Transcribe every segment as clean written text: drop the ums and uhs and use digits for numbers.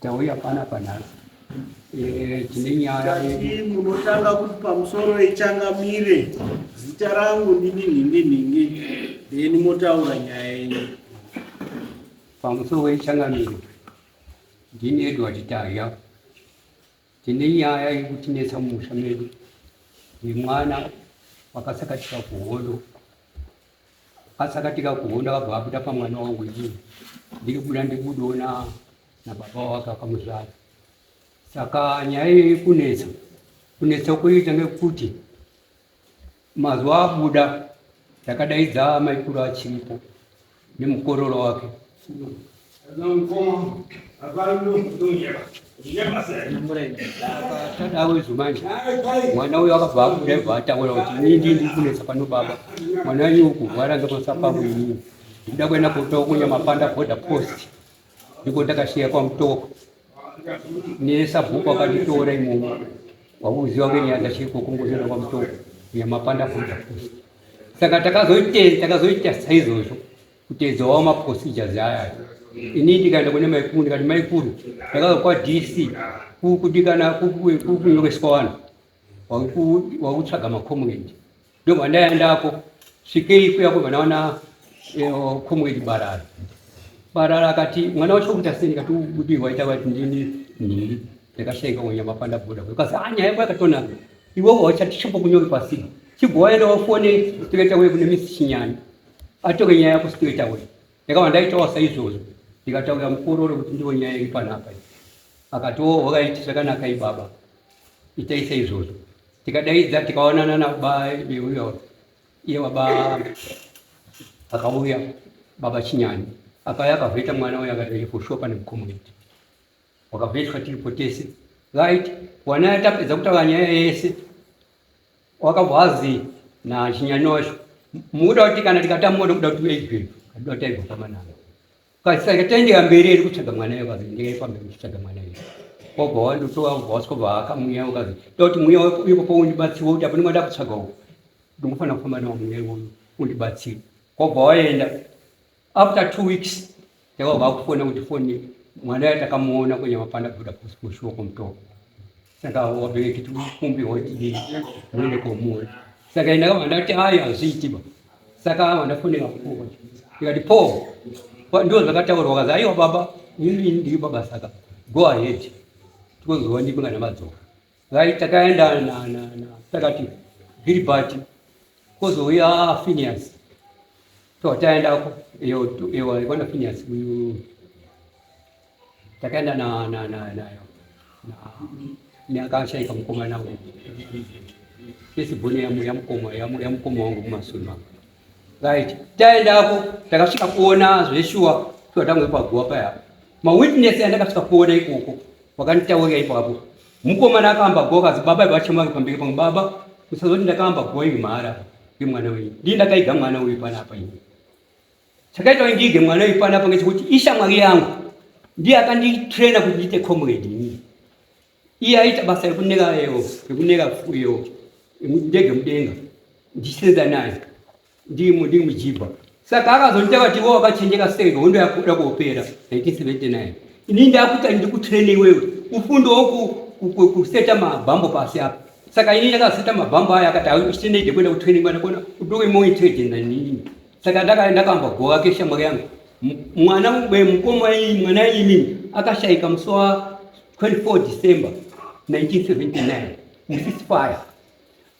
Tauya panapa nhasi tine nyaya. Tati munotanga kuti pamusoro ichangamire, zita rangu ndini nhingi nhingi, then motaura nyaya yenyu. Pamusoro wechangamire, ndini Edward Taya. Tine nyaya yekutinetsa mumusha medu yemwana wakasakatika kuhondo. Asakatika kuhondo akabva abuda pamwana wangu inini, ndikubuda ndikubudawo nababa wake akamuzvara. Saka nyaya iyi kunetsa kunetsa kuita ngekuti mazuva abuda ndakadaidza maikuru achiripo nemukororo wake. Tadawo izvo manje mwana uyo akabva abuda ibva ataura kuti ini ndii ndiri kunetsa pano baba, mwana wenyu ukurwara ngekosapangu, inini ndikuda kuenda kotoko kuNyamapanda border post, ndiko ndakashiya kwaMutoko nesabhuku akanditora imomo wakuziva ngenyaya dzachiko kungozoenda kwaMutoko kuNyamapanda border post. Saka takazoita saizvozvo kuteedzawo maprocedures aya. Ini ndikaenda kune maikuru, ndikati maikuru, ndakabva kwaDC kudikana kunyoreswa vanhu wakutsvaga macomrade, ndobva ndaendako svikei kuya kubva ndaona comrade Barara. Barara akati mwana wacho kuita sei? Ndikati ubudirwa ita vati ndini nhingi ndakashaika kuNyamapanda border. Ukazi a nyaya yako yakatonaka, iwewe wachati chimbokunyori pasi, chibva waenda wafone straight away kune Miss Chinyani atore nyaya yako straight away. Ndakabva ndaitawo saizvozvo, ndikataurira mukororo kuti ndiwo nyaya iri panapa. Akati o wakaiti zvakanaka ibaba, itai saizvozvo. Tikadaidza tikaonana nababa uyo, iye baba akauya, baba Chinyani akauya akavheta mwana uyo, akati for sure pane mucommunity wakavhetwa tiripo tese. Right, wana tapedza kutaura nyaya yese, wakabva azi naChinyani wacho, mukuda kuti kana tikatamuona muda kuti ueigwedu katida kuti taibva pamananga saka taendera mberi eri kutsvaga mwana iyo, kazi ndingai pamberi kutsvaga mwana iyo, wabva wandotora wabva wasvika akamuya, ukazi da kuti mweya ipopo undibatsire kuti apo ndingada kutsvaga uko ndingofanira kufamba nawo mweya iwoyo undibatsire. Wabva waenda, after 2 weeks takabva kufona kuti foni mwana yayo takamuona kuNyamapanda border post kushuwa kuMutoko. Saka wabereki tikukumbirwa kuti muende komuona. Saka ndakabva ndati ayi, hazviitiba. Saka vandafonera Paul, ndikati Paul, ndo zvakataurwa. Kazi aiwa baba, inini ndiri baba, saka go ahead, tikozova ndimi kana madzoka. Right, takaenda takati Gilbert, kozouya Phineas, to taendako iyo iyo kwana Phineas uyu, takaenda na na na na na neakashaika mukomana uyu fesibhoni yamukoma wangu mumashure mangu. Right, taendako takasvika kuona zveshuwa totange paguva paya, mawitness andakasvika kuona ikoko wakanditaurira ipapo, mukomana akaamba guva kazi baba vachema pamberi pangu, baba musazoti ndakaamba guva iri mahara ngemwana wenyu, ndii ndakaiga mwana uyu panapa. Ini chakaita kuti ndiige mwana uyu panapa ngechekuti ishamwari yangu, ndiye akanditraina kuti ndiite comrade. Inini iye aita basa rekuneka iyo rekuneka iyo ndege mudenga, ndichisenza naye ndiri mujibha. Saka akazondita kuti iwe wakachenjeka sei, hondo yakuda kuopera 1979, ini ndakuita ndikutraine iwewe ufundewo kuseta mabhambo pasi apa. Saka ini ndakaseta mabhambo aya, akati auchitendeide kuenda kutraining mwana kona udove more intelligent than inini. Saka ndakamba gova keshamwari yangu, mwana mukoma mwana inini akashaika musi wa 24 December 1979 muceasefire.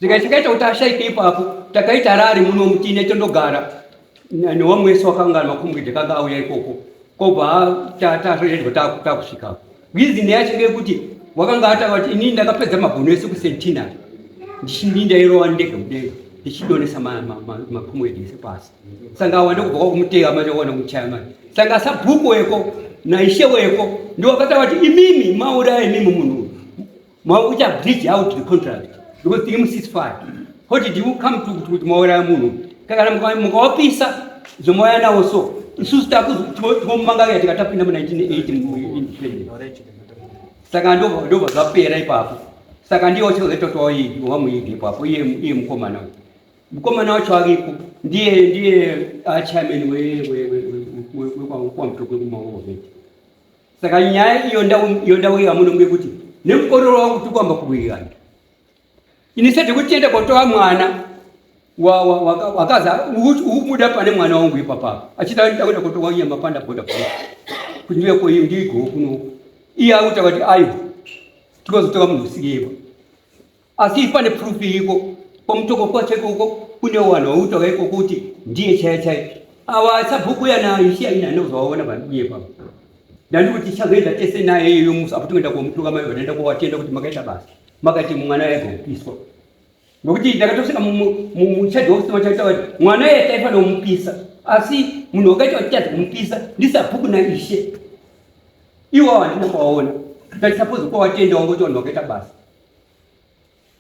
Zvikaita kuti ashaike ipapo, takaita rari muno mutine tondogara newamwe wese wakanga makumwidhi kanga auya ikoko, kobva taredwa takusvikako. Reason yacho ngeyekuti wakanga ataura kuti inini ndakapedza mabhono ese kuCentenary, ndindairova ndege mudenga ndichidonesa makumwedhi ese pasi. Saka awanda kubva kwakumutera manje waona kumuchaya manje. Saka sabhuku weko naishe weko ndio wakataura kuti imimi mauraya imimi munhu uyu, mauita bridge out the contract because tiri muceasefire. How did you come to kuti mauraya munhu? Kana mukawapisa zvomauya nawo, so isusu takuzomangarira tikatapinda mu1980 independence. Saka ndobva zvapera ipapo. Saka ndiyo chizototowa wamuigi ipapo iye mukomana uyu. Mukomana wacho aripo, ndiye chairman wekwaMutoko kumaoveti. Saka nyaya iyo ndauya muno ngekuti nemukororo wangu tikuamba kuwirirana. Ini sete kuti tiende kotora mwana wakaza umuda pane mwana wangu ipapa achida ndakuenda kotora nyama panda boda boda kuti ndiye ko ndigo kuno iye akuta kuti aiwa tikozotora munhu usiriyepo Asi pane proof iriko kwamutoko kwacheko uko kune vanhu vautaura ikoko kuti ndiye chaiye chaiye. Ava sabhuku yana ishe aina anozovaona vanhu papa. Ndandikuti tichazoenda tese naye iyoyo musi apo tinoenda komutuka mai vanoenda kowatenda kuti makaita basa. Makati mwana aigwa kupiswa. Nokuti ndakatosvika muchadhi office vachaita kuti mwana iye taifanira kumupisa. Asi munhu wakaita kuti tadza kumupisa ndisabhuku naishe. Iwo handina kuvaona. Ndati suppose kwawatenda wangoti vanhu vakaita basa.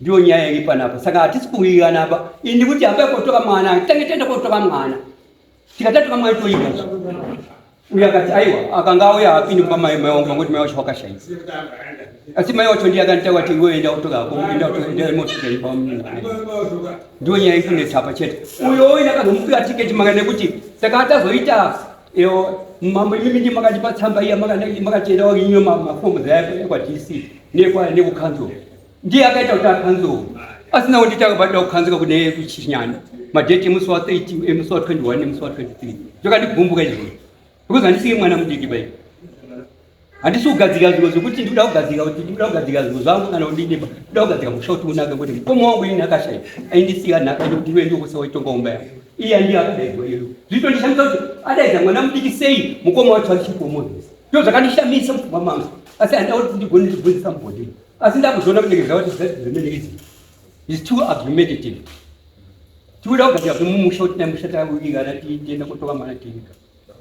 Ndiyo nyaya iri panapa. Saka hatisi kuwirirana apa. Ini ndikuti hambai kotora mwana, tange taenda kotora mwana. Tikatatora mwana toiga. Uyo akati aiwa, akanga auya apinde mumba mai mai wangu ngoti mai wacho wakashaya. Asi mai wacho ndiye akanditaura kuti iwe enda utora hako, enda utora enda motora ipa munhu. Ndiyo nyaya iri kunetsa apa chete. Uyo uyu ndakazomupira tiketi manga nekuti saka atazoita iyo mambo imimi ndi makandipa tsamba iya makatienda wakinywe mafomu dzaya kwa DC nekwa nekukanzuru. Ndiye akaita kuti akanzuru. Asina kundita kabada kukanzuka kune kuchinyana. Madate emusi wa 30, emusi wa 21 nemusi wa 23. Zvakandibvumbuka izvozvo. Because handisiri mwana mudiki bai. Handisi kugadzira zviro zvekuti ndikuda kugadzira kuti ndikuda kugadzira zviro zvangu kana kudini ba. Ndikuda kugadzira musha kuti unake kuti mukoma wangu ini akashaya. Aindisiya nhaka yekuti ndiwe ndiwe waitonga umba yangu. Iye ndiye akadaidzwa iyoyo. Zvitondishamisa kuti adaidza mwana mudiki sei mukoma wacho achiripo Moses. Ndizvo zvakandishamisa mupfungwa mangu. Asi handida kuti ndigone ndibvunzisa mubhodini. Asi ndakuzoona kuti ndikazva kuti zvemene izvi is too argumentative. Tikuda kugadzira kuti mumusha kuti dai musha tawirirana tiende kotora mwana tiiga.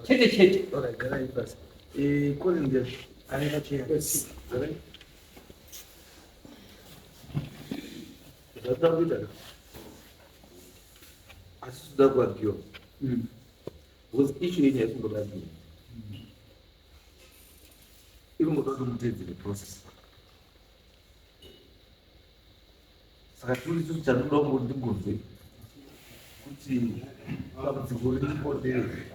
Chete chete. Alright, garai pasi. Eh, Colin there. Aneka chair. Garai. Zvatoda kuita ka. Asi toda kuagiwa. Because issue yenyu haikumboda agiwa. Ikungoda kuti muteedzere process. Saka tiri isusu chandinoda kungoti ndigonze kuti dambudziko riripo nderei.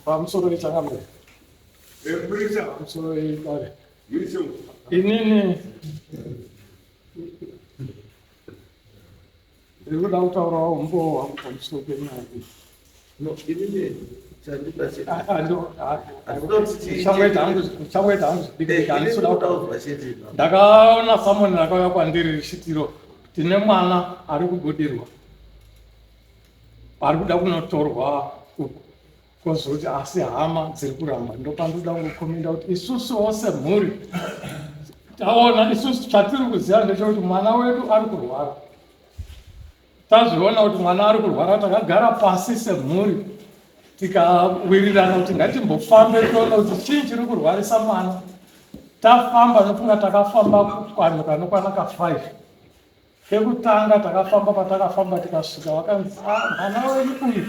Pamusoro vechangamire. Pamusoro vedare. Inini ndiri kuda kutaurawo umbowo hwangu pamusoro penyaya iyi. No, inini chandida chete. Uchangoita hangu zvidiki handisi kuda kutaura. Ndakaona samoni rakauya kwandiri richitiro tine mwana ari kubudirwa ari kuda kunotorwa uku kozoti asi hama dziri kuramba ndopandoda kungokomenda kuti isusuwo semhuri taona isusu chatiri kuziva ndechekuti mwana wedu ari kurwara tazviona kuti mwana ari kurwara takagara pasi semhuri tikawirirana kuti ngatimbofambe tione kuti chii chiri kurwarisa mwana tafamba nofunga takafamba kanhu kanokwana ka5 kekutanga takafamba patakafamba tikasvika vakanzi ah, mwana wenyu uyu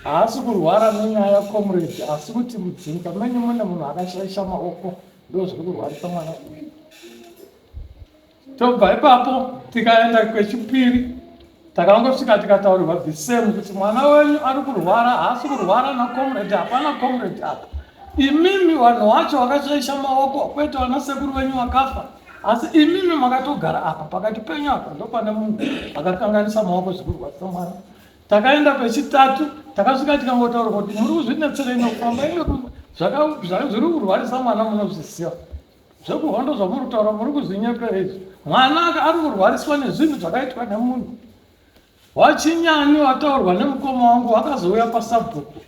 haasi kurwara nenyaya comrade asi kuti mudzinza menyu mune munhu akashaisha maoko ndo zviri kurwarisa mwana uyu tobva ipapo tikaenda kwechipiri takangosvika tikataurirwa the same kuti mwana wenyu ari kurwara haasi kurwara nacomrade hapana comrade apa imimi vanhu wacho vakashaisha maoko kwete vana sekuru venyu vakafa asi imimi makatogara apa pakati penyu apa ndopane munhu akakanganisa maoko zvekurwadzisa mwana takaenda pechitatu takasvika tikangotaura kuti muri kuzvinetserei nokufamba ine zviri kurwarisa mwana munozviziva zvekuhondo zvamuri kutaura muri kuzvinyepera izvi mwana ari kurwariswa nezvinhu zvakaitwa nemunhu wachinyani wataurwa nemukoma wangu wakazouya pasabhuku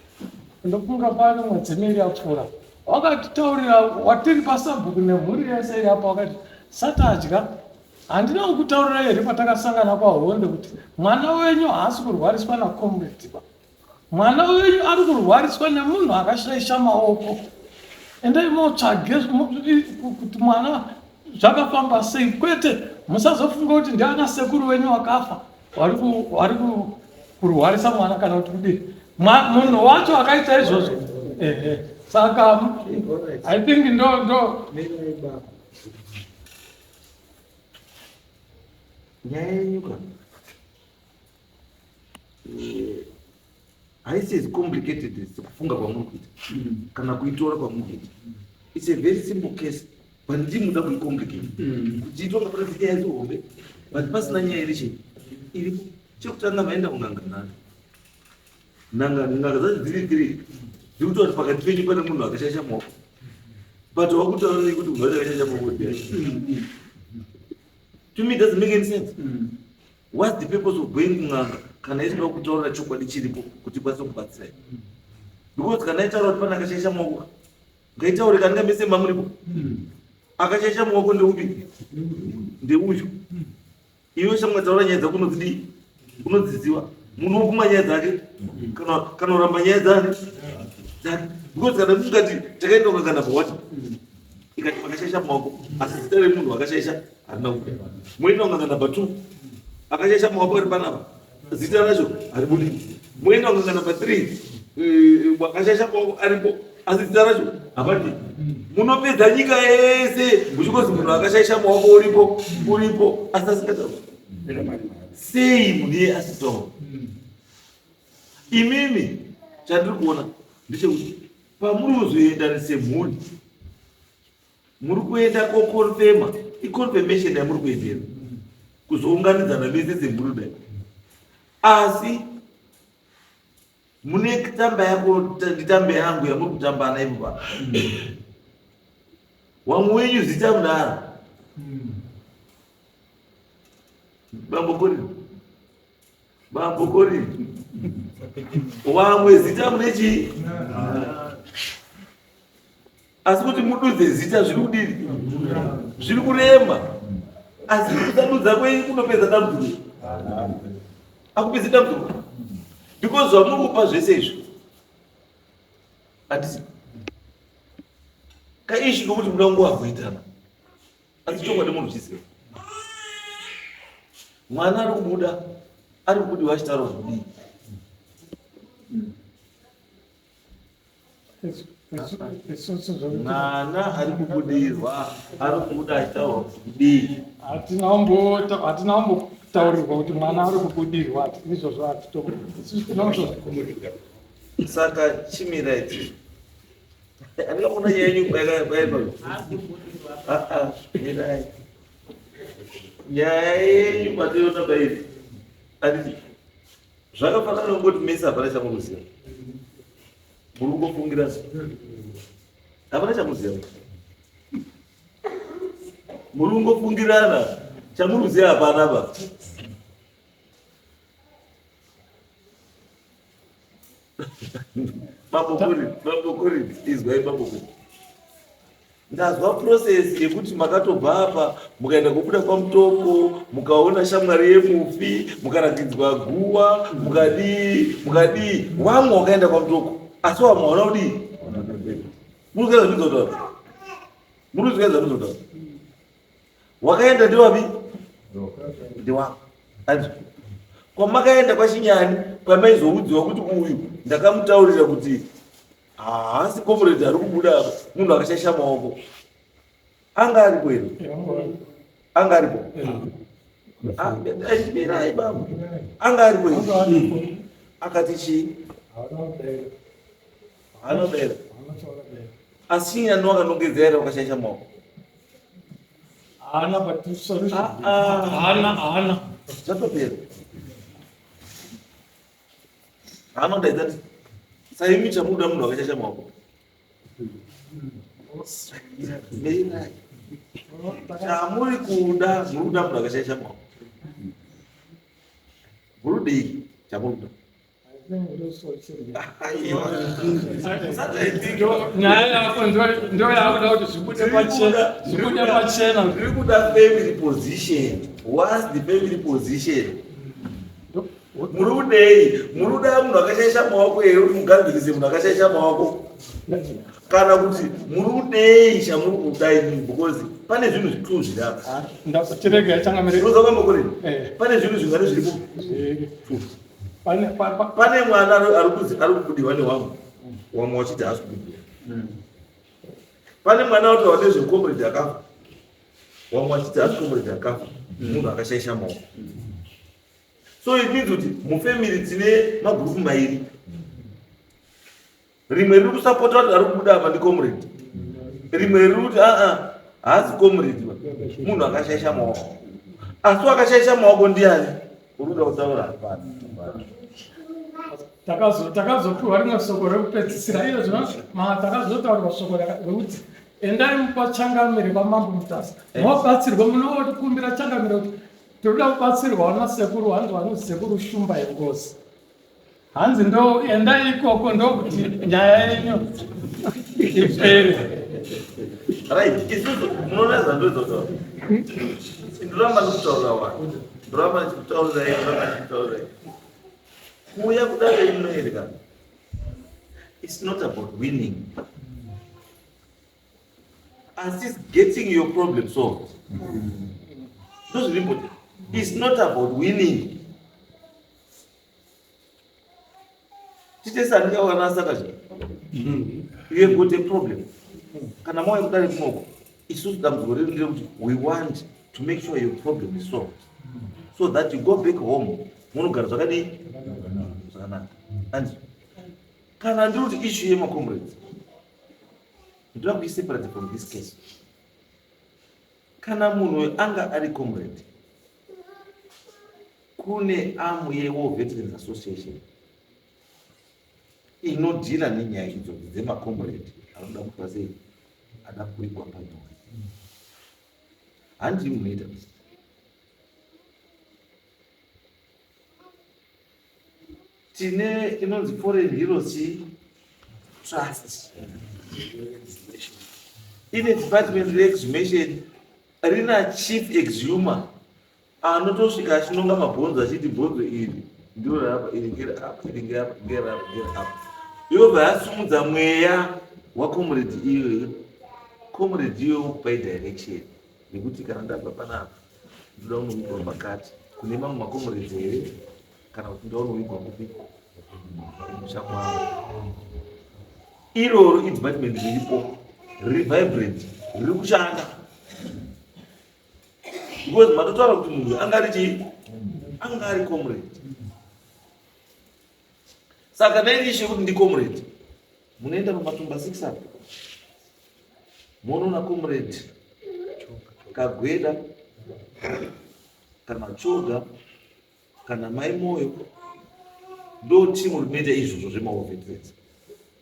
ndofunga pane mwedzi miiri yapfuura wakatitaurira watiri pasabhuku nemhuri yese iri apa wakati satadya handina kukutaurira here patakasangana kwahonde kuti mwana wenyu haasi kurwariswa nacomrade ba mwana wenyu ari kurwariswa nemunhu akashaisha maoko endai motsvage kuti mwana Zvakafamba sei? Kwete, musazofunga kuti ndiana sekuru wenyu wakafa vari kurwarisa mwana kana kuti kudii. Munhu wacho akaita izvozvo. Ehe. Saka I think ndo ndo nyaya yenyu ka eh, haisi as complicated as kufunga kwamuri kuita kana kuitora kwamuri kuita. It's a very simple case, but ndii muda kuicomplicate kuti itonga pane nyaya dzihombe, but pasina nyaya iri chii iripo. Chekutanga, maenda kun'anga nhatu. N'anga n'anga dzacho dziri three dziri kutaura kuti pakati penyu pane munhu akashaisha maoko, but wakutaura kuti munhu wacho akashaisha maoko ndiani? To me it doesn't make any sense. What's the purpose of going kun'anga kana isina kutaurira chokwadi chiripo kuti ikwanise kubatsirai? Because kana itaura kuti pane akashaisha maoko, ngaitaure kana mese mamuripo. Akashaisha maoko ndeupi? Ndeuyu. Iwe shamwa, taura nyaya dzako, unodzidii, unodziziva. Munhu wobvuma nyaya dzake kana uramba nyaya dzani dzake, because kana mungati takaenda kun'anga number one, ikati makashaisha maoko, asi zita remunhu akashaisha harina kubuda. Moenda kun'anga number two, akashaisha maoko ari panapa, zita racho haribudi. Moenda kun'anga number three, wakashaisha maoko aripo, asi zita racho hapadi. Munopedza nyika yese muchikozi munhu akashaisha maoko uripo, uripo, asi asingatauri. Sei munhu iye asitaura? Imimi, chandiri kuona ndechekuti pamuri kuzoenda semhuri, muri kuenda koconfirma. Iconfirmation yamuri kuendera, kuzounganidzana mese semhuri dai, asi mune tamba yako nditambe yangu yamuri kutambana ipo pa wamwe wenyu zita munaro. Bambo Kori, bambo Kori, wamwe zita mune chii, asi kuti mududze zita zviri kudini? Zviri kurema. Asi kusadudza kwenyu kunopedza dambudziko? Akupedzi dambudziko, because zvamuri kupa zvese izvi handisi kaishi kokuti muda kungoavoidana, asi chokwadi munhu chiziva mwana ari kubuda, ari kubudiwa achitaura kudii? Mwana ari kubudirwa ari kubuda achitaura kudii? Hatina kumbotaurirwa kuti mwana ari kubudirwa. Izvozvo hatito. Saka chimirai tizvo, andingaona nyaya yenyu. Mirai, nyaya yenyu patinoona pairi, anditi zvakafanana nokungoti mese hapana chamunoziva, muri kungofungira, hapana chamunoziva, muri kungofungirana, chamuri kuziva hapana pa. Bambo Kuri, bambo Kuri, izwai bambo Kuri. Ndazwa process yekuti makatobva apa mukaenda kubuda kwaMutoko, mukaona shamwari yemufi, mukarakidzwa guwa, mukadii, mukadii. Wamwe wakaenda kwaMutoko, asi wamwe hauna kudii? Muri kuziva zvandinotaura? Muri kuziva zvandinotaura? Wakaenda ndewapi? Ndewako. Andizvo. Kwamakaenda kwaChinyani, kwamaizoudziwa kuti uyu ndakamutaurira kuti haasi comrade ari kubuda apa, munhu akashaisha maoko. Anga aripo here? Anga aripo? Ah, mirai baba. Anga aripo here? Akati chii? Anodera. Asi Chinyani wakanongedzera here wakashaisha maoko? Haana, but solution. Haana, haana. Zvatopera. Anodaidza ti saimi chamuda munhu akashaisha maoko. Mirai. Chamuri kuda, muri kuda munhu akashaisha maoko. Muri kudii chamuri kuda? Nyaya yako ndo yakuda kuti zvibude pachena, zvibude pachena. Ndiri kuda family position. What's the family position? Muri kudei? Muri kuda munhu akashaisha maoko here kuti mugadzirise munhu akashaisha maoko? Kana kuti muri kudei chamuri kuda imimi? Because pane zvinhu zvitu zviri apa. Chirega changamire. Unoziva kwamba Eh. Pane zvinhu zvingani zviripo? Eh. Pane mwana ari kuzi ari kubudiwa newamwe. Wamwe wachiti haasi kubudiwa. Pane mwana otaura nezvecomrade akafa. Wamwe wachiti haasi comrade akafa. Munhu akashaisha maoko. So it means kuti mufamily tine magurupu mairi. Rimwe riri kusapota kuti ari kubuda apa ndicomrade. Rimwe riri kuti aa haasi comrade ba. Munhu akashaisha maoko. Asi akashaisha maoko ndiani? Uri kuda kutaura hapana. Takazopiwa rimwe soko rekupedzisira iyo zvino takazotaurwa soko rekuti endai mukwachangamire kwaMambo Mutasa mobatsirwa, munokumbira changamire kuti tinoda kubatsirwa nasekuru, hanzi vanonzi sekuru Shumba yeNgozi, hanzi ndo endai ikoko ndokuti nyaya yenyu ipere. Right, isusu munoona zvandinozotaura. Ndoramba ndikutaurira vanhu. Ndoramba ndichikutaurirai, ndoramba ndichikutaurirai. Kuuya kudare ino here kana? It's not about winning. Asi it's getting your problem solved. Ndozviri important. It's not about winning. Titese handikawana saka zve. You have got a problem. Kana mauya kudare kunoko, isusu dambudziko redu nderekuti we want to make sure your problem is solved. So that you go back home, munogara zvakadii? Zvakanaka. And kana ndiri kuti issue yemacomrades, ndoda kuiseparate from this case. Kana munhu anga ari comrade, kune arm yeWar Veterans Association inodhila nenyaya idzodzi dzemacomrade anoda kuitwa sei, ada kuigwa panyore. Handii munoita tine inonzi Foreign Heroes Trust, ine department reexhumation, rina chief exhumer anotosvika achinonga mabhonzo achiti bhonzo iri ndiro rapa, iri ngerapa, iri ngerapa, ngerapa, ngerapa. Yobva yasumudza mweya wacomrade iyoyo. Comrade iyoyo wokupai direction nekuti kana ndabva panapa ndoda kunovigwa pakati kune mamwe macomrades here, kana kuti ndoda kunovigwa kupi kumusha kwangu. Iroro idepartment riripo, riri vibrant, riri kushanda, because matotaura kuti munhu anga ari chii, anga ari comrade. Saka dai issue yekuti ndicomrade, munoenda pamatumba 6 apa, monoona comrade Kagweda kana Choga kana Mai Moyo, ndo timu rinoita izvozvo zvemawar veterans,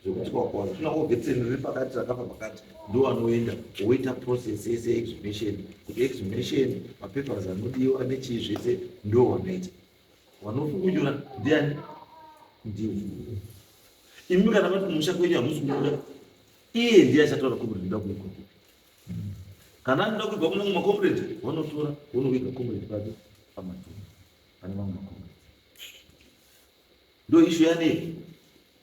zvekuti kwakuwana tuna war veteran riri pakati rakafa pakati, ndo vanoenda woita process yese yeexhumation, kuti exhumation mapapers anodiwa nechii zvese ndo vanoita. Vanofukunyura ndiani? Ndiwo imi. Kana vati kumusha kwenyu hamusi kubuda, iye ndiye achataura comrade ndoda kuigwa kupi. Kana anoda kuigwa kumamwe macomrade, vanotora vonoviga comrade pake pamatumba pane mamwe macomrade. Ndo issue yani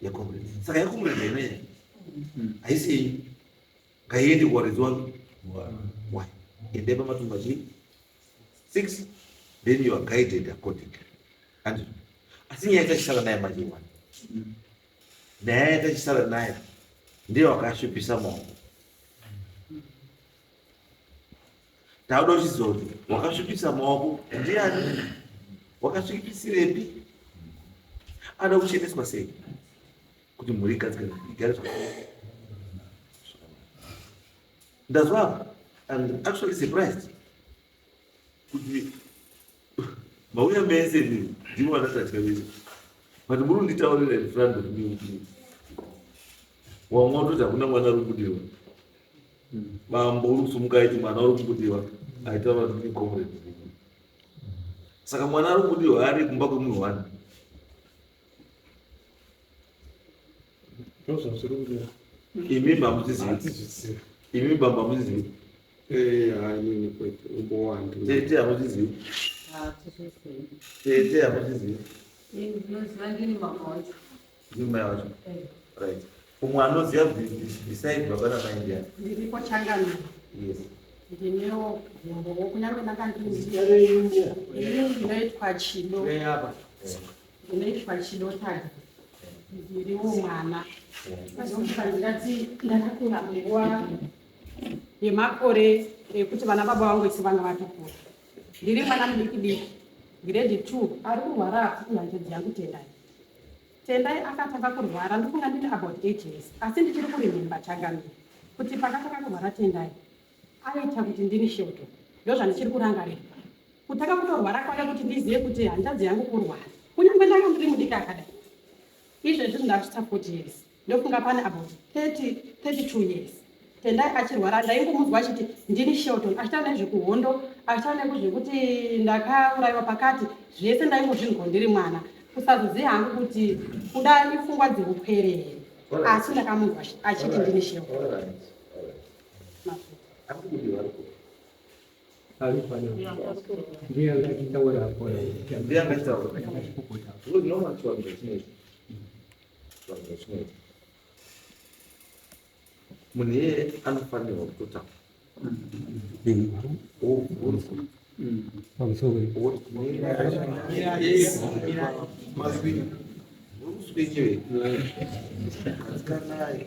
yacomrade. Saka yacomrade haina nyaya, haisi yenyu, ngaiende kuwaridzi wake. Why? Endai pamatumba chii 6, then you are guided accordingly. And asi nyaya yatachisara naye manje one, nyaya yatachisara naye ndiyo wakasvipisa maoko. Tauda kuchiziva kuti wakasvipisa maoko ndiani, wakasvipisirepi, ada kucheneswa sei kuti mhuri igadzikane, igare zvakanaka. Ndazwa apa, I'm actually surprised kuti mauya mese ndimo vanatatya vese, but muri kunditaurira in front of me kuti wamwe watoti hakuna mwana ari kubudiwa. Bambo uri kusumuka aiti mwana uri kubudiwa, aitaura kuti ndini comrade. Saka mwana ari kubudiwa ari kumba kwemunhu wani? Ndozvazviri kureva. Imi hamuzizivi? Hatizvizivi. Imi bamba hamuzizivi? Inini kwete, umbowandi. Tete hamuzizivi? Tete hamuzizivi? Ndinoziva ndini mama wacho. Ndini mai wacho. Right. Umwe anoziva beside baba namai ndiani? Ndiripo changamire. Yes. Ndinewo gumbowo kunyange ndanga ndini. Ndinoitwa Chido. Ndinoitwa Chido Tagi. Ndiriwo mwana. Azokuti ndingati ndakakura munguva yemakore ekuti vana baba vangu vese vanga vatokura. Ndiri mwana mudiki diki. Grade 2 ari kurwara ihanzvadzi yangu Tendai. Tendai akatanga kurwara ndofunga ndine about 8 years asi ndichiri kurememba changamire kuti pakatanga kurwara Tendai aiita kuti ndini Shelton ndozvandichiri kurangarira kutanga kutorwara kwake kuti ndizive kuti hanzvadzi yangu kurwara kunyange ndanga ndiri mudiki akadai izvezvi ndasvitsa 40 years ndofunga pane about 30, 32 years Tendai achirwara ndaingomunzwa achiti ndini Shelton achitaura nezvekuhondo achitaura nekuzvekuti ndakaurayiwa pakati zvese ndaingozvinzwa ndiri mwana kusazoziva hangu kuti kuda ipfungwa dzeupwere here asi ndakamunzwa achiti ndini Shelton. Ndiye angachitaura apo. Ndiye angachitaura. Because chivanhu zvachinoita. Chivanhu zvachinoita. Munhu iyeye anofanirwa kutotaura. Obvunzwa. Pamusoro. Mazwi. Uswenyewe. Gadzikanai.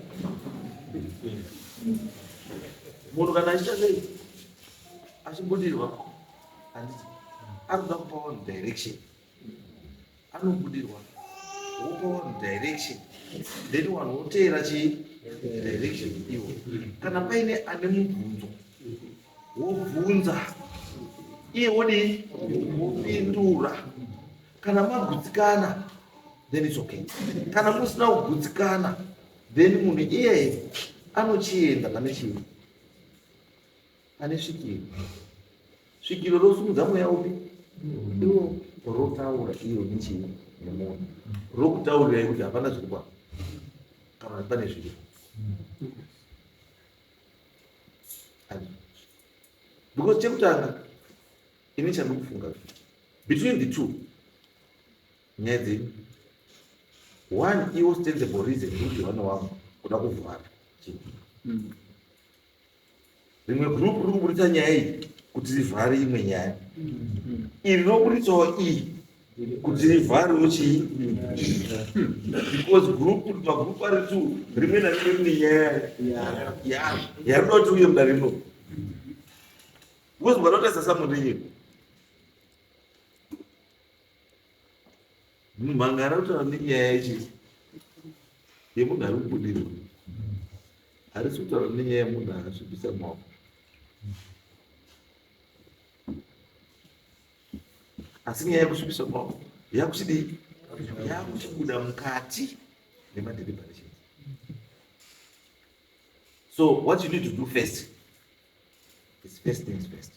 Munhu kana achiita sei? Achibudirwa handiti anoda kupa vanhu direction. Anobudirwa wopa vanhu direction then vanhu voteera chii direction iwo. Kana paine ane mubvunzo wobvunza iye wodii wopindura. Kana magutsikana then it's okay. Kana musina kugutsikana then munhu iyeye anochienda pane chii pane svikiro. Svikiro rosimudza mweya upi iwo rotaura iyo nechii nemunhu rokutaurirai kuti hapana zviri kwa kana pane zviripo. Because chekutanga ini chandikufunga between the two nyaya dzenyu one iwo stanzable reason kuti vana wangu kuda kuvhara chinhu. Rimwe group riri kuburitsa nyaya iyi kuti rivhare imwe nyaya. Iri rinoburitsawo iyi kuti rivharewo chii? Because group magroup ari two rimwe narimwe rine nyaya yaro yarinoda kuti uye mudare rino. Because mukada kutarisa samurenye mhangara kutaura nenyaya yechi yemunhu ari kubudirwa harisi kutaura nenyaya yemunhu akasvibisa maoko. Asi nyaya yekusvibisa maoko yakuchidii? Yakuchibuda mukati memadeliberation. So what you need to do first is first things first.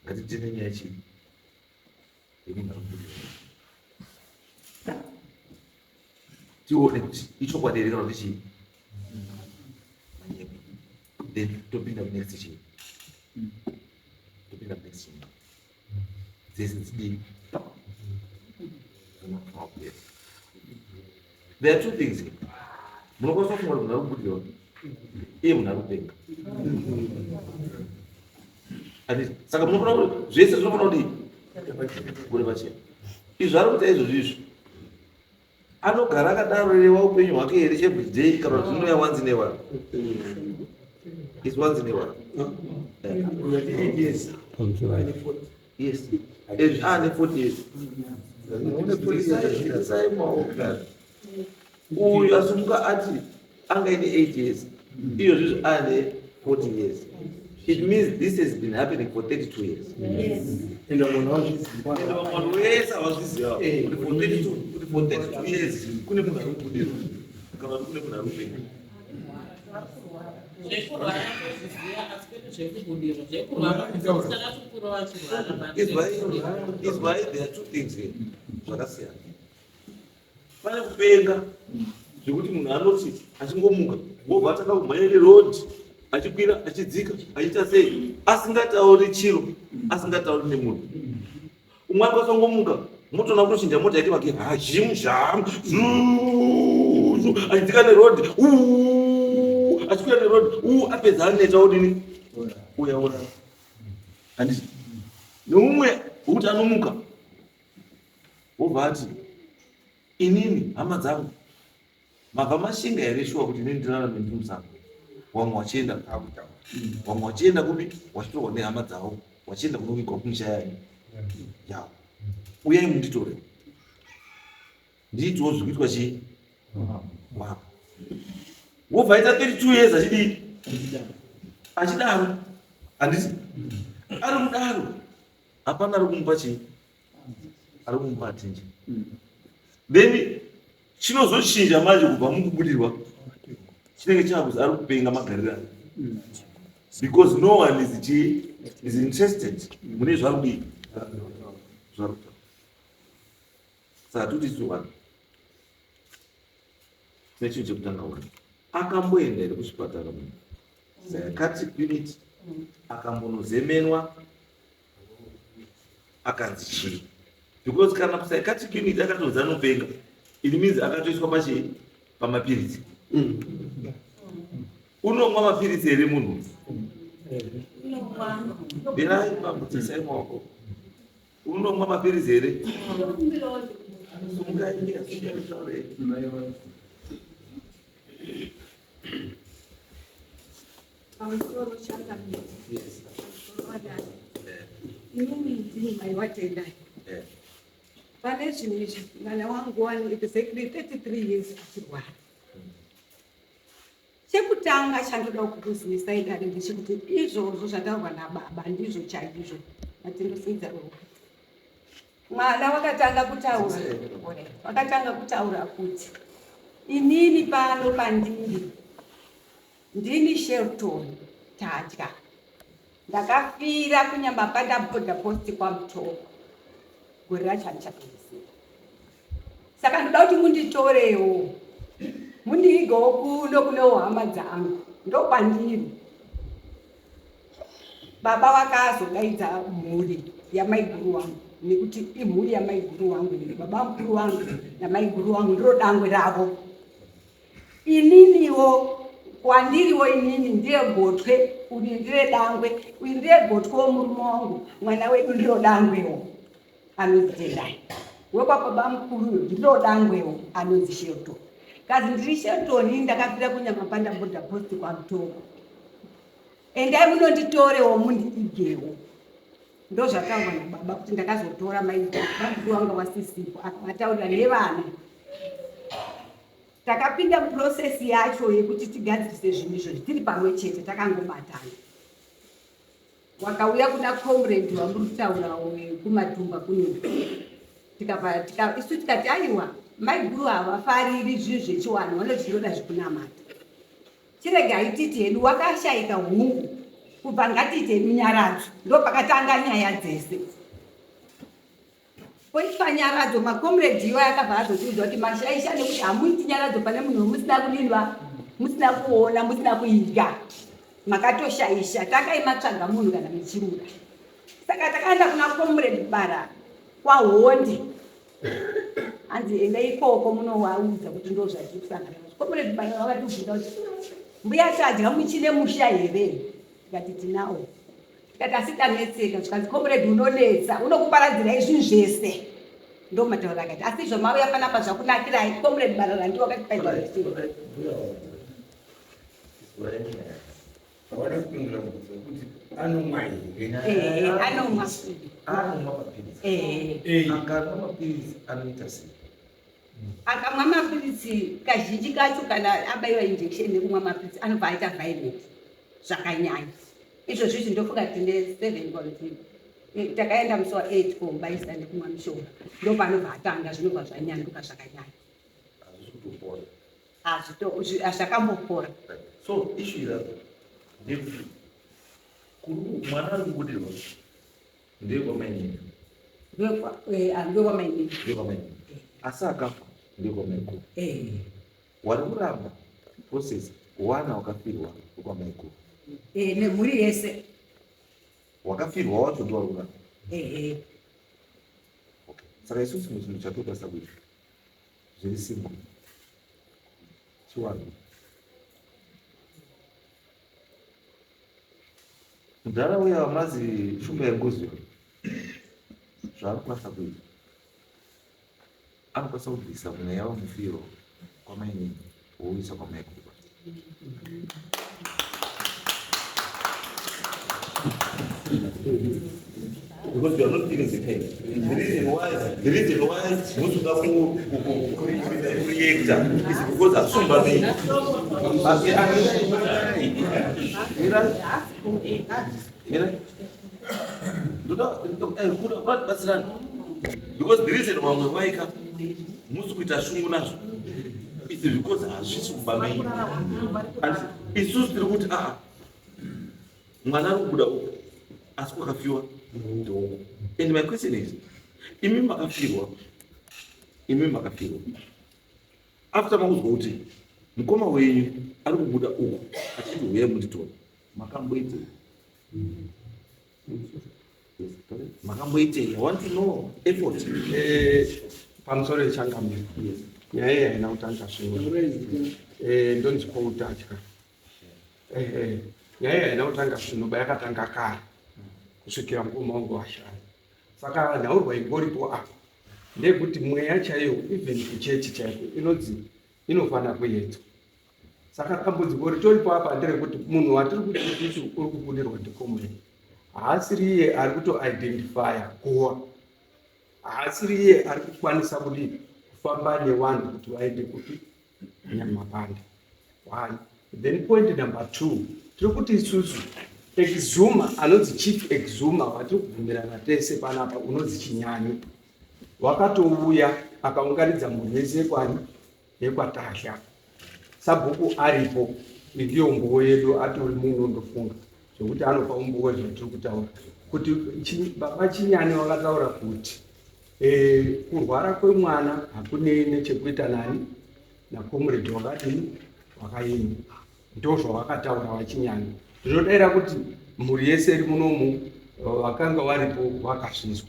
Ngatitine nyaya chii yemunhu ari kubudirwa. Tione kuti ichokwadi here kana kuti chii manyepo. Then topinda munext chii topinda munext chii dzese dzidii. There are two things here. Munokwanisa kufunga kuti munhu ari kubudirwa iye munhu ari kupenga. Saka munofanira kuti zvese zvinofanira kudii kubuda pachena. Izvi ari kuita izvozvo izvi anogara akadaro rewa upenyu hwake here every day kana kuti zvinouya once in a while? It's once in a while. Yes. Yes. Ane 40 years. Isai maoko. Uyu asimuka ati anga ine 8 years. Iyo zvizvi ane 40 years. It means this has been happening for 32 years. Ende munhu wazviziva. Ende vanhu vese havazviziva kuti for 32 kuti for 32 years kune munhu ari kubudirwa kana kuti kune munhu ari kupenga. Zvekurwara tozviziva asi kwete zvekubudirwa. Zvekurwara takatokura vachirwara but Izwai, there are two things here zvakasiyana. Pane kupenga zvekuti munhu anoti achingomuka wobva atanga kumhanya neroad achikwira achidzika achiita sei asingatauri chiro asingatauri nemunhu. Umwe akasongomuka motoona kutochinja mota yake vake hazhim zham zhu achidzika neroad achikwira neroad u apedza aneta odini uya orara. Handiti neumwe wekuti anomuka wobva ati inini hama dzangu mabva mashinga here shuwa kuti inini ndirarame ndiri musango wamwe wachienda wamwe wachienda kupi wachitorwa nehama dzavo wachienda kunovigwa kumisha yayo yavo uyai munditore ndiitiwo zviri kuitwa chii wavo wobva aita 32 years achidii achidaro handiti ari kudaro hapana ari kumupa chii ari kumupa attention then chinozochinja manje kubva mukubudirwa chinenge chakuzi ari kupenga magariro ake because no one is chi is interested mune zvaari kudii zvaari kutaura saka toti isu vanhu tine chinhu chekutanga wani akamboenda here kuchipatara munhu psychiatric unit akambonozemenwa akanzi chii because kana psychiatric unit akatonzi anopenga it means akatoiswa pachii pamapiritsi unomwa mapiritsi here munhu birai pambotisai maoko unomwa mapiritsi here sungai sungai taurei Pamusoro changamire. Pamusoro vadare. Inini ndini mai waTendai. Pane zvinhu izvi mwana wangu wani exactly 33 years achirwara. Chekutanga chandoda kukuzivisai dare ndechekuti izvozvo zvataurwa nababa ndizvo chaizvo matindosindza ruoko. Mwana wakatanga kutaura wakatanga kutaura kuti inini pano pandiri Ndini Shelton Tadya. Ndakafira kuNyamapanda border post kwaMutoko gore racho handichatoziva. Saka ndoda kuti munditorewo mundiigewo kuno kunewo hama dzangu ndokwandiri. Baba vakazodaidza mhuri yamaiguru wangu nekuti imhuri yamaiguru wangu baba mukuru wangu namaiguru wangu ndiro dangwe ravo. Ininiwo kwandiriwo inini ndiye gotwe uyu ndiye dangwe uyu ndiye gotwe womurume wangu mwana wedu ndiro dangwewo anonzi Tendai wekwababa mukuru uyu ndiro dangwewo anonzi Shelton kazi ndiri Shelton ini ndakafira kunyamapanda border post kwaMutoko endai munonditorewo mundiigewo ndozvataurwa nababa kuti ndakazotora maibaba wanga wasisipo akavataurira nevana Takapinda muprocess yacho yekuti tigadzirise zvinhu izvozvi tiri pamwe chete takangobatana. Wakauya kuna comrade wamuri kutaura wekumatumba kuno tikabva tika, isu tikati aiwa maiguru havafariri zvinhu zvechiwanhu vanoti tinoda zvekunamata. Chiregai titi hedu wakashaika hungu kubva ngatiite hedu nyaradzo ndopakatanga nyaya dzese. Poitwa nyaradzo macomrade iwo akabva azotiudza kuti mashaisha nekuti hamuiti nyaradzo pane munhu wemusina kudinwa musina kuona musina kuidya makatoshaisha tangai matsvaga munhu kana muchimuda saka takaenda kuna comrade bara kwahondi hanzi enda ikoko munovaudza kuti ndo zvatiri kusangana nazvo comrade bara vakatibvunza kuti mbuya tadya muchine musha here tikati tinawo Tikati asi tanetseka zvikanzi comrade unonetsa unokuparadzirai zvinhu zvese ndo matauro akati asi izvo mauya panapa zvakunakirai comrade barara ndiwo akatipa anomwa anomwa mapiritsi akamwa mapiritsi anoita sei akamwa mapiritsi kazhinji kacho kana abaiwa injection nekumwa mapiritsi anobva aita violent zvakanyanya izvozvi izvi ndofunga tine seven point eh, takaenda musi wa eight komubaisa nekumwa mishonga ndopanobva atanga zvinobva zvanyanduka zvakanyanya hazvakambopora so issue irapo ndekuti mwana ari kubudirwa ndekwamainini ndekwamainini ndekwamainini asi akafa ndekwamaikuru eh. Wari kuramba process wana wakafirwa wekwamaiguru. Eh, nemhuri yese. Wakafirwa wacho ndiwari kuramba. Ehe. Saka isusu chimwe chinhu chatokwanisa kuita zviri simple chiwanhu. Mudhara uya wamazi shumba yengozi uyo zvaanokwanisa kuita anokwanisa kubvisa mweya wemufiro kwamainini wouisa kwamaiguru. Because you are not feeling the pain. The reason why, the reason why musuka ku ku ku kureacta is because asumba me. Asi mira mira ndoda kuda kubatsirana because the reason vamwe vaika musi kuita shungu nazvo is because hazvisi kumba menyu and isusu tiri kuti aa mwana ari kubuda uku asi kwakafiwa ndouku and my question is imi makafirwa imi makafirwa after makuzwa kuti mukoma wenyu ari kubuda uku achiti huyai munditora makamboitei makamboitei i want to know effort eh, pamusoro yechangamiro nyaya iyi haina kutanga zvino eh, ndonzi kwautatya eh, nyaya iyi haina kutanga zvino ba yakatanga kare kusvikira mukoma wangu washaya saka nhaurwa ingoripo apa ndeyekuti mweya chaiyo even kuchechi chaiko inonzi inofanira kuyedzwa Saka dambudziko ritoripo apa nderekuti munhu watiri kuti isusu uri kubudirwa ndicomrade haasiri iye ari kutoidentifya guwa, haasiri iye ari kukwanisa kudii kufamba nevanhu kuti vaende kupi Nyamapanda. One. Then point number two, tiri kuti isusu exuma anonzi chief exuma watiri kubvumirana tese panapa unonzi Chinyani wakatouya akaunganidza munhu wese kwani yekwaTahla sabhuku aripo ndiyo umbowo yedu atori muno ndofunga zvekuti anopa umbowo zvatiri kutaura kuti baba Chinyani vakataura kuti e, kurwara kwemwana hakunei nechekuita nani nakomredi wakadini wakaenda ndozvavakataura vaChinyani ndinodaira kuti mhuri yese iri munomu vakanga varipo vakazvinzwa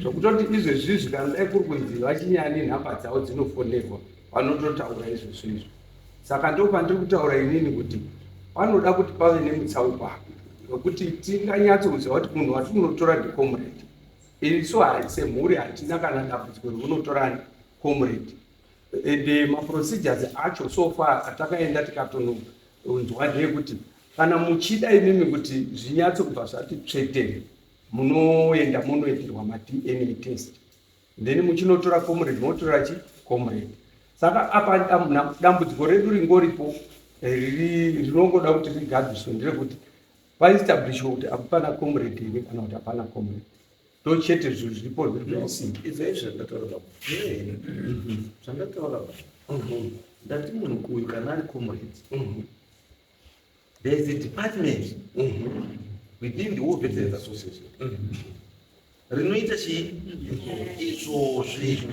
zvokutoti izvezvizvi kana dai kuri kunzi vachinyani nhamba dzavo dzinofonerwa vanototaura izvezvo izvo saka ndo pandiri kutaura inini kuti panoda kuti pave nemutsauko apa wekuti tinganyatsokuziva kuti munhu wati unotora ndicomrade isu semhuri hatina kana dambudziko rekunotora comrade and maprocedures acho so far atakaenda tikatononzwa ndeyekuti kana muchida imimi kuti zvinyatso kubva zvati tsvetere munoenda munoitirwa maDNA test then muchinotora comrade motora chi comrade saka apa dambudziko redu ringoripo eh, rinongoda kuti rigadziriswe nderekuti paestablishwe kuti hapana comrade here kana kuti hapana comrade ndo chete zvinhu zviripo zviri zvaisina izvo izvo zvandataura baba zvandataura baba ndati munhu uyu kana ari comrade there is a department within the War Veterans Association rinoita chii izvozvi.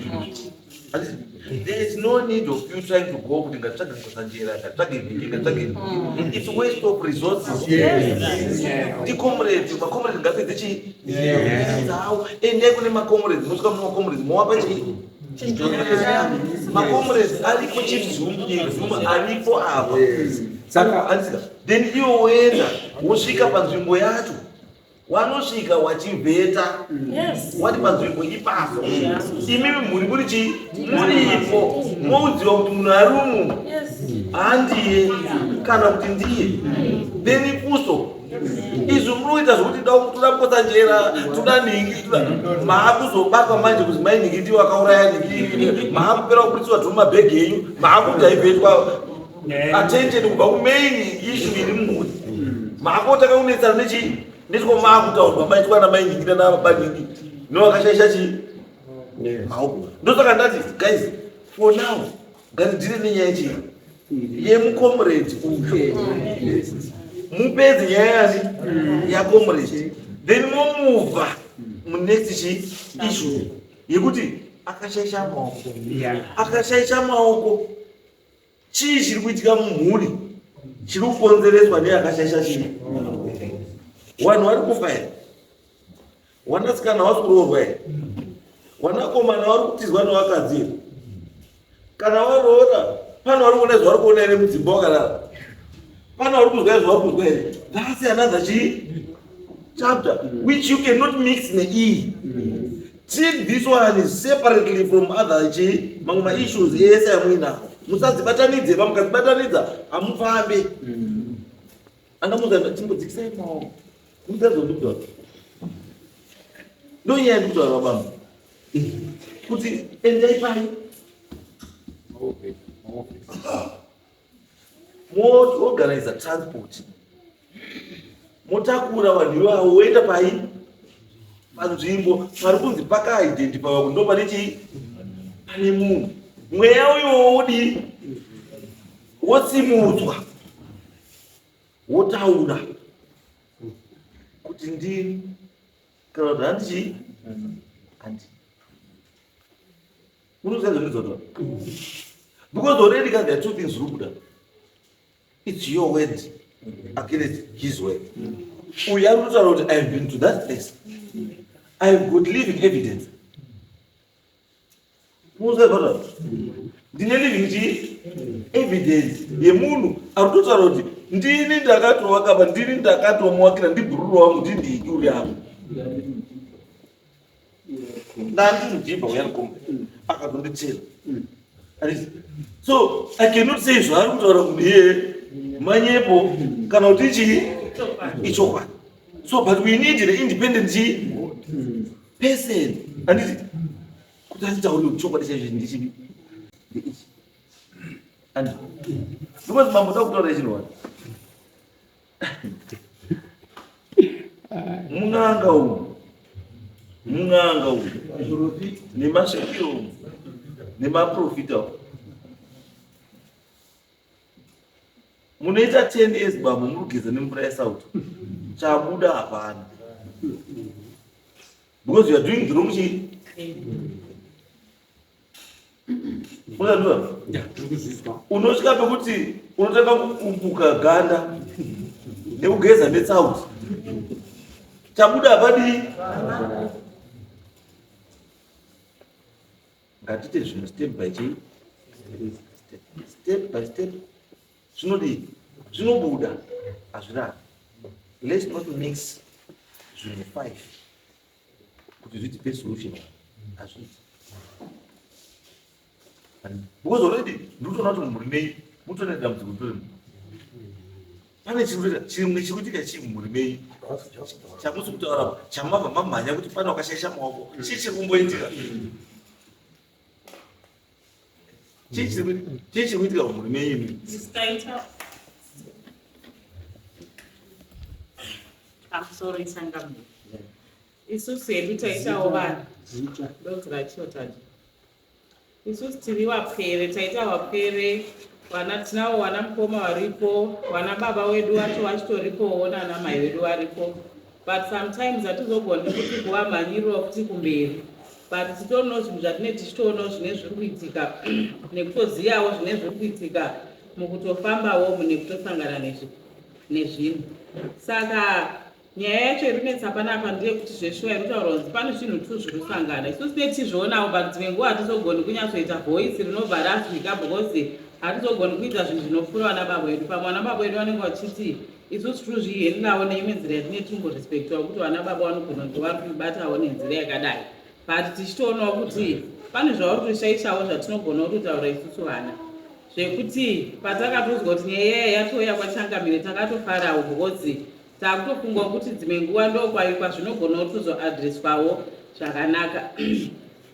There is no need of you trying to go kuti ngatsvage Mukotsanjera, ngatsvage nhingi, ngatsvage nhingi. It's waste of resources. Ndicomrade, macomrade ngapedze chii? Dzawo. Endai kune macomrades, mosvika mumacomrades, mowapa chii? Macomrades ariko chief Zuma aripo apa. Saka then iwe woenda wosvika panzvimbo yacho wanosvika wachivheta wati panzvimbo ipapo imimi mhuri muri chii muripo moudziwa kuti munhu ari umu handiye kana kuti ndiye then kuso izvi munoita zvekuti toda mukotsanjera toda nhingi maakuzobatwa manje kuti mai nhingi ndiwo akauraya nhingi maakupera kuburitswa tumabhegi enyu maakudhaivhetwa attention kubva kumain issue iri mumhuri maakotanga kunetsana nechii nditiko maakutaurwa maitwa namai nhingi nanababa nhingi nevakashaisha chii maoko ndosaka ndati guys for now ngatidhire nenyaya chii yemucomrade uyu mupedze nyaya yani yacomrade then momuvha munext chii issue yekuti akashaisha maoko akashaisha maoko Chii chiri kuitika mumhuri chiri kukonzereswa neakashaisha chii? Vanhu vari kufa here? Wanasikana wasi kuroorwa here? Wanakomana vari kutizwa nevakadzi here? Kana waroora, pane vari kuona zvavari kuona here mudzimba wakarara? Pane vari kuzwa zvavari kuzwa here? That's another chii? Chapter which you cannot mix neiyi. Treat this one separately from other chii? Mamwe maissues ese amuinawo. Musadzibatanidze, mukadzibatanidza hamufambi. Anga muza chimbodzikisai maoko. Musazo ndikutaura. Ndonyaya ndikutaura baba. Kuti endai pai. Moorganiza transport. Motakura vanhu ivavo woenda pai panzvimbo pari kunzi pakaidentifywa kuti ndo pane chii pane munhu mweya uyowo wodii wosimudzwa wotaura kuti ndini kana kuti handi chii handi unoziva zvandinotaura because already ka there are two things zviri kubuda it's your word against his word uyu ari kutaura kuti I have been to that place I have got living evidence Munoziva ndine living chii evidence yemunhu ari kutotaura kuti ndini ndakatovakapa ndini ndakatomuwakira ndibhururu wangu ndindiki uri apo ndandinodhibha uya mukombe akatonditera. So I cannot say zvaari kutaura kuti iye manyepo kana kuti chii ichokwadi. So but we need the independent chii person, handiti, kuti atitaure kuti chokwadi chaizvo ndichipi ndeichi, and because mambo da kutaura chinhu wani mun'anga umu, mun'anga umu, nemasvikiro umu, nemaprofita umu munoita 10 years bambo muri kugeza nemvura yesauti, chabuda hapana, because you are doing the wrong chii. Unazviona? Unosvika pekuti unotanga kukumbuka ganda nekugeza netsauti, chabuda hapadii. Ngatiite zvinhu step by chii, step by step. Zvinodii? Zvinobuda, hazvirari. Let's not mix zvinhu five kuti zvitipe solution, hazviiti, because already ndikutoona kuti mumhuri menyu mutone dambudziko ritori pane chimwe chiri kuitika. Chii mumhuri menyu chamusi kutaura chamabva mamhanya kuti pane wakashaisha maoko? Chii chiri kumboitika? Chii chiri kuitika mumhuri menyu imi? Taita pamusoro ichangamire, isusu hedu taitawo vanhu ndodzirachiyotaji. Isusu tiri vapwere, taita vapwere vana, tinavo vana mukoma varipo, vana baba wedu vacho vachitoripowo, nana mai vedu varipo, but sometimes hatizogoni kuti kuvamhanyirira kuti kumberi, but titorino zvinhu zvatine tichitoonawo zvine zviri kuitika nekutoziyawo zvine zviri kuitika mukutofambawo mune kutosangana nezvinhu. Saka nyaya yacho iri kunetsa panapa ndeyekuti zveshuwa iri kutaura kunzi pane zvinhu tu zviri kusangana. Isusu tine tichizvionawo, but dzimwe nguva hatizogoni kunyatsoita voice rinobva razwika because hatizogoni kuita zvinhu zvinopfuura vana baba vedu. Pamwe vana baba vedu vanenge vachiti isusu tiri neimwe nzira yatinge tirimborespektiwa kuti vana baba vanogona kunge vari kuibatawo nenzira yakadai, but tichitoonawo kuti pane zvavari kutoshaishawo zvatinogona kutotaura isusu vana, zvekuti patakatozwa kuti nyaya iya yatouya kwachangamire takatofarawo, because takutofungawo kuti dzimwe nguva ndokwayo kwazvinogona kutozoadreswawo zvakanaka.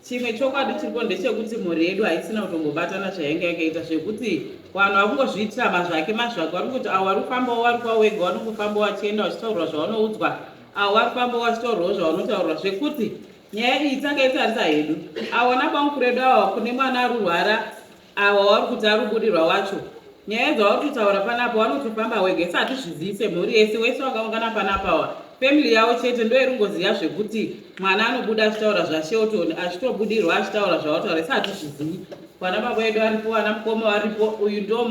Chimwe chokwadi chiripo ndechekuti mhuri yedu haisina kutombobatana zvainge yakaita, zvekuti vanhu vakungozviitira mazvake mazvake. Vari kungoti avo vari kufambawo vari kwavo wega, vanongofambawo vachienda vachitaurwa zvavanoudzwa, avo vari kufambawo vachitaurwawo zvavanotaurwa, zvekuti nyaya iyi takaitarisa hedu. Avo vana edu ava kune mwana arurwara, ava vari kuti ari kubudirwa wacho, nyaya dzavari kutaura panapa vanotofamba wega. Isi hatizvizivi semhuri yese, wese wakaungana panapa family yavo chete ndo iri ngoziva zvekuti mwana anobuda achitaura zvaShelton, achitobudirwa achitaura zvavataura. Isi hatizvizivi. Vana baba vedu varipo, vana mukoma varipo, uyu ndo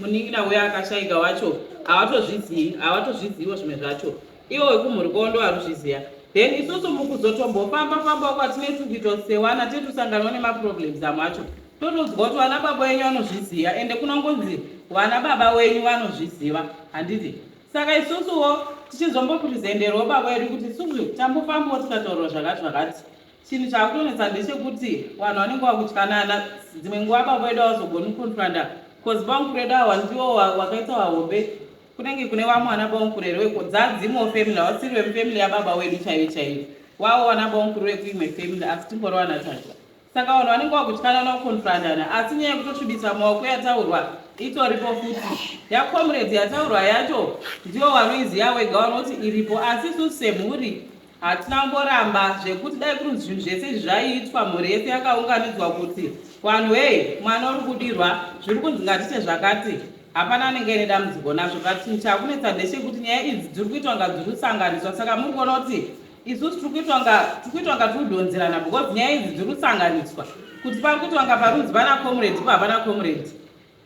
munin'ina uyo akashayika wacho, havatozvizivi, havatozviziviwo zvimwe zvacho. Ivo vekumhuri kwavo ndo vari kuzviziva. Then isusu mukuzotombofamba fambawo kwatinetsu kuitwa sewana tetusanganwa nemaproblems amwe acho, totoudzwa kuti vana baba wenyu vanozviziva, ende kunongonzi vana baba wenyu vanozviziva, handiti? Saka isusuwo tichizombopresenderwo baba wedu kuti isusu tambofambawo tikataurirwa zvakati zvakati. Chinhu chaakutonetsa ndechekuti vanhu vanenge vakutyanana. Dzimwe nguva baba vedu havazogoni kuconfronta cause bamukuru vedu awa ndiwo wakaita vahombe. Kunenge kune vamwe vana bamukuru here weko dzadzimwewo family havasiri vemufamily yababa wedu chaiyo chaiyo. Wavo vana bamukuru vekuimwe family asi tingori vana tata. Saka vanhu vanenge vakutyanana kuconfrontana asi nyaya yekutosvibisa maoko yataurwa itoripo futi. Yacomrades yataurwa yacho ndivo vanoiziva wega vanoti iripo asi isusu semhuri Hatina kumboramba zvekuti dai kurinzi zvinhu zvese izvi zvaiitwa mhuri yese yakaunganidzwa kuti vanhu hey mwana uri kudirwa zviri kunzi ngatiite zvakati hapana anenge aine dambudziko nazvo but chinhu chakunetsa ndechekuti nyaya idzi dziri kuitwa nga dziri kusanganiswa saka muri kuona kuti isusu tiri kuitwa nga tiri kuitwa nga tiri kudhonzerana because nyaya idzi dziri kusanganiswa kuti pari kuitwa nga parunzi pana comrade ipo hapana comrade.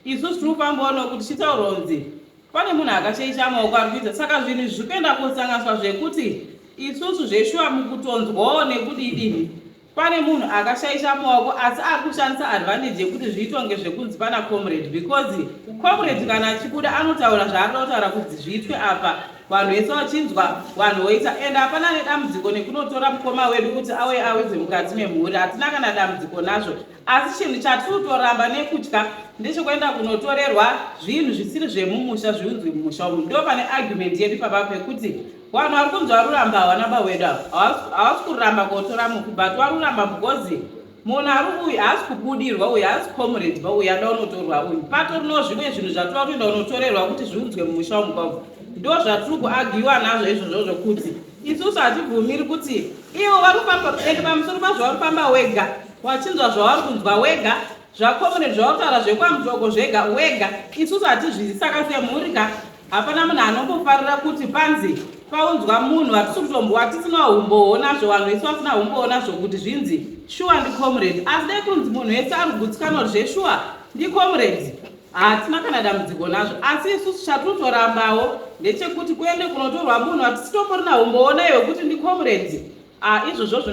Isusu tiri kufambawo nokuti tichitaurwa kunzi pane munhu akashaisha maoko ari kuita saka zvinhu izvi zviri kuenda kosanganiswa zvekuti isusu zveshuwa mukutonzwawo nekudidini pane munhu akashaisha maoko asi ari kushandisa advantage yekuti zviitwa kunge zvekunzi pana comrade because comrade kana achibuda anotaura zvaanoda kutaura kuti zviitwe apa vanhu vese vachinzwa vanhu voita and hapana nedambudziko nekunotora mukoma wedu kuti auye awidze mukati memhuri hatina kana dambudziko nazvo. Asi chinhu chatiri kutoramba nekutya ndechekuenda kunotorerwa zvinhu zvisiri zvemumusha zviunzwe mumusha umu. Ndo pane argument yedu ipapa pekuti vanhu vari kunzi varuramba hawana bawedu ava. Havasi kuramba kotora mufi but varuramba because munhu ari uyu haasi kubudirwa uyu haasi comrade ba uyu ada unotorwa uyu. Patorino zvimwe zvinhu zvatova kuenda kunotorerwa kuti zviunzwe mumusha umu kwavo. Ndo zvatiri kuagiwa nazvo izvozvo zvokuti isusu hatibvumiri kuti ivo vari kufamba ende pamusoro pazvo vari kufamba wega. Wachinzwa zvauri kunzwa wega zvacomrade zvautaura zvekwamutoko zvega wega isusu hatizvizi saka semhuri ka hapana munhu anombofarira kuti panzi paunzwa munhu hatisi kutombowa tisina humbowo nazvo vanhu vese vasina humbowo nazvo kuti zvinzi shuwa ndicomrade asi dai kunzi munhu wese ari kugutsikana kuti zveshuwa ndicomrade hatina kana dambudziko nazvo asi isusu chatinotorambawo ndechekuti kuende kunotorwa munhu hatisitoporina humbowo naye wekuti ndicomrade Ah, izvozvozvo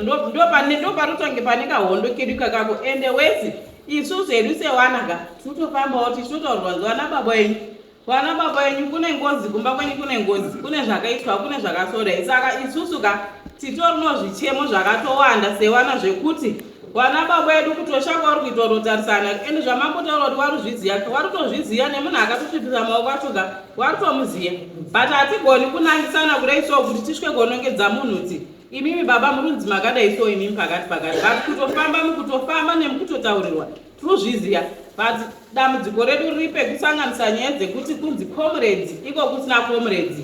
ndopanotange pane kahondo kedu kakako ende wesi isusu hedu sewana ka tinotofambawo tichitotaurwa nzi vana baba enyu vana baba enyu kune ngozi kumba kwenyu kune ngozi kune zvakaitwa kune zvakasodai saka isusu ka titorino zvichemo zvakatowanda sewana zvekuti vana baba edu kutosha kwauri kuitwa kutotarisana ende zvamambotaura kuti waruzviziva warutozviziva nemunhu akatosvipisa maoko acho ka warutomuziva but hatigoni kunangisana kudai so kuti tisvike konongedza munhu ti imimi baba murunzi makadai so imimi pakati pakati but kutofamba mukutofamba nemukutotaurirwa tiruzviziva but dambudziko redu riri pekusanganisa nyaya dzekuti kunzi comrades iko kusina comrades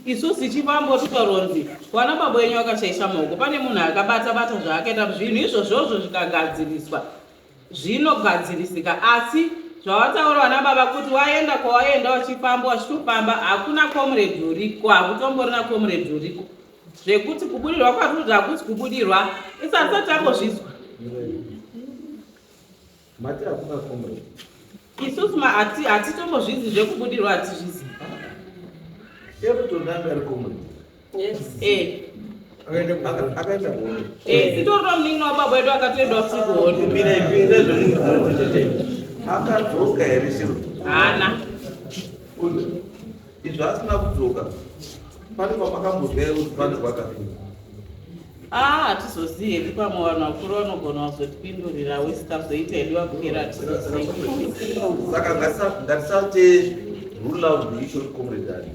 Isusu tichifamba tikaronzi wana baba wenyu akashaisha maoko pane munhu akabata bata zvaakaita zvinhu izvozvozvo zvikagadziriswa zvinogadzirisika asi zvawataura vana baba kuti waenda kwawaenda wachifamba wachitofamba hakuna comrade uriko hakutomborina comrade uriko zvekuti kubudirwa kwatoti hakusi kubudirwa isati sati tambozvizwa Mati hakuna comrade. Isusu ma ati hatitombozvizi zvekubudirwa hatizvizi. Everton anga ari comrade. Yes. Eh. Akaenda kuhondo. Eh, sitorino munin'ina wababa wedu akatoenda futi kuhondo. Mira ipinda zvemunhu. Akadzoka here chiro? Haana. Izvo asina kudzoka. Pane pamakambozwa here kuti pane kwakafira? Ah, hatizozivi hedu pamwe vanhu vakuru vanogona kuzotipindurira wesi tazoita hedu vapera hatizozivi. Saka ngatisate rule out the issue of comrade ari.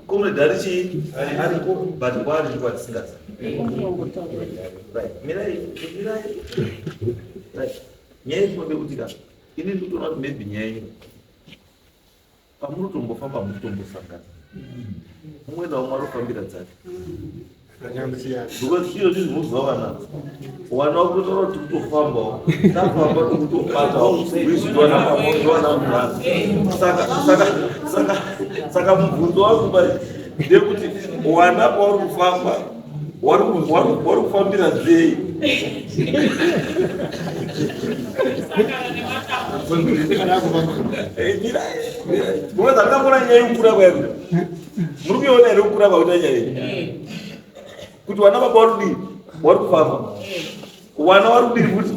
Comrade ari chii? Ariko but kwaari ndiko atisingazivi. Right. Mirai, mirai. Right. Nyaya iri kuti ka ini ndikutoona kuti maybe nyaya iyi pamunotombofamba mutombosangana mumwe naumwe arikufambira dzake because iyo zvinhu muzwa vana wana wakutotaura kuti kutofambawo tafamba tokutobatawo wizvitowana pamotowana mwana saka saka saka saka mubvunzo wangu bai ndekuti wana pauri kufamba wari kufambira dzei ndakambona nyaya yekukura kwayo muri kuiona here kukura kwakuita nyaya iyi. Kuti wana baba wari kudii? Wari kufamba. Wana wari kudii futi?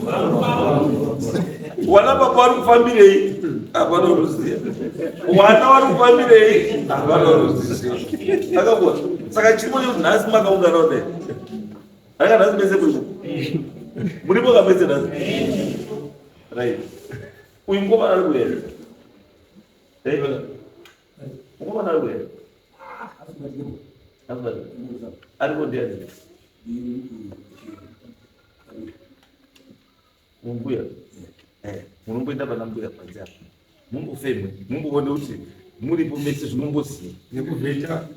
Wana baba wari kufambirei? Hapana unoziva. Wana wari kufambirei? Hapana unoziva. Akabona. Saka chiripo chekuti nhasi makaungana kudai. Aka nhasi mese muripo. Muripo ka mese nhasi. Right. Uyu mukomana ari kuenda. Eh? Mukomana ari kuenda. Ariko ndiani? Mumbuya. Eh, munomboenda pana mbuya panze apa. Mumbofemwe, mumboone kuti muripo mese zvinomboziva. Nekuvheta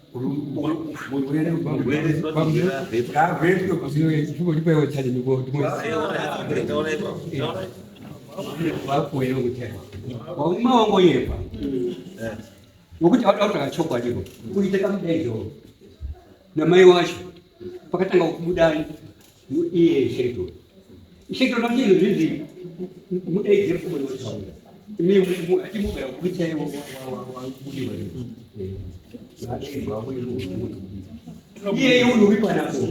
wauma wangonyepa ngokuti auda kutsvaka chokwadi kuita kamudaidzo namai wacho pakatanga kubuda iye sheto sheto nacho zvinzi mudaidzire iyeye unhu uri panapo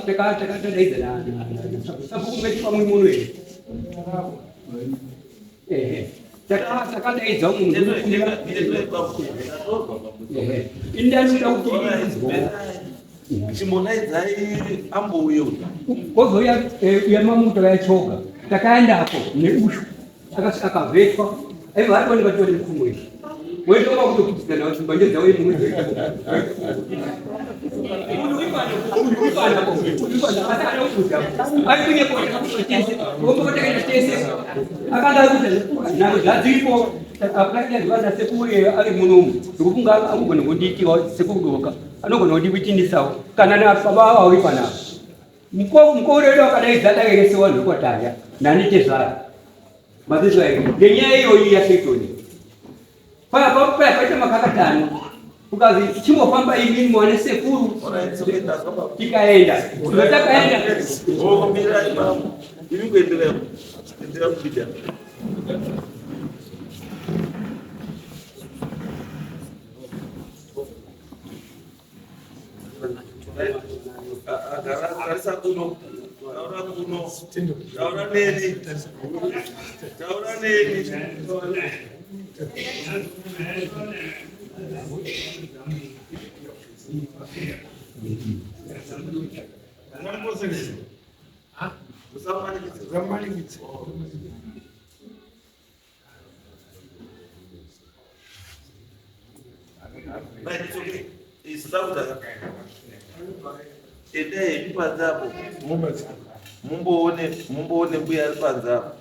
takadaidza sabhuku pamwe muno here ehe takadaidza umwe munhu indanoda kuti Chimbonaidzai ambouye uyu. Kozouya yamamuto yachoga takaendako neushu akavhetwa aiva atoneka tori mukumwe woitoka kutokudzana mbanje dzavo imwe akanga akanga sekuru ari munomu ndikufunga akugona kundiitiwa sekudoka anogona kundiwitinisawo kana nababa avo vari panapa mukore wedu akadaidza dare rese vanhu vekwataya nani tezvara mazizwa here ngenyaya iyoyi yasetoni paya paya paita makakatano ukazi chimbofamba imini muwane sekuru tikaenda takaenda Tarisa kuno, taura kuno, taura neni, taura neni. Usamanikidze. Endai henyu panze apo mumboone mumboone mbuya ari panze apo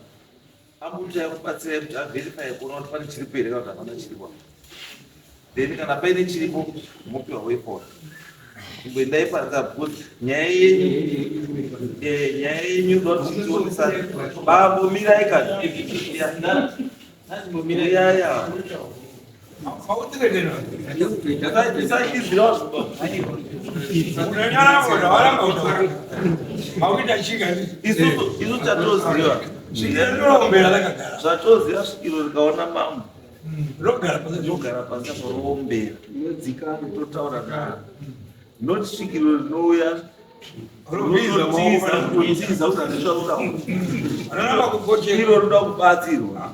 ambuti akubatsirai kuti averifye kuona kuti pane chiripo here kana kuti hapana chiripo then kana paine chiripo mopiwa way forward Imboendai panze apo because nyaya yenyu eh, nyaya yenyu inoda kuti tionesane. Bambo mirai kani. Yaya. Isu chatoziva zvatoziva svikiro rikaona mambo rogara pasi apo roombera totaura naro not svikiro rinouya rotiza kutotiza kuti handizvakudairo rinoda kubatsirwa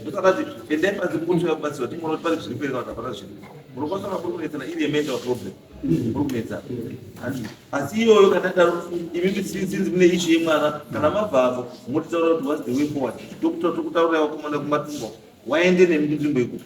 ndosakati endai panze mukuti kubatsirwa tingoona kuti pane zviri kuereka kuti hapana zviri munokwanisa kunge muri kunetsana iri yemental problem muri kunetsana asi iyoyo kana daro imi since mune issue yemwana kana mabva apo motitaura kuti what's the way forward tokutaurira vakomana kumatumba waende nemi kunzvimbo iko.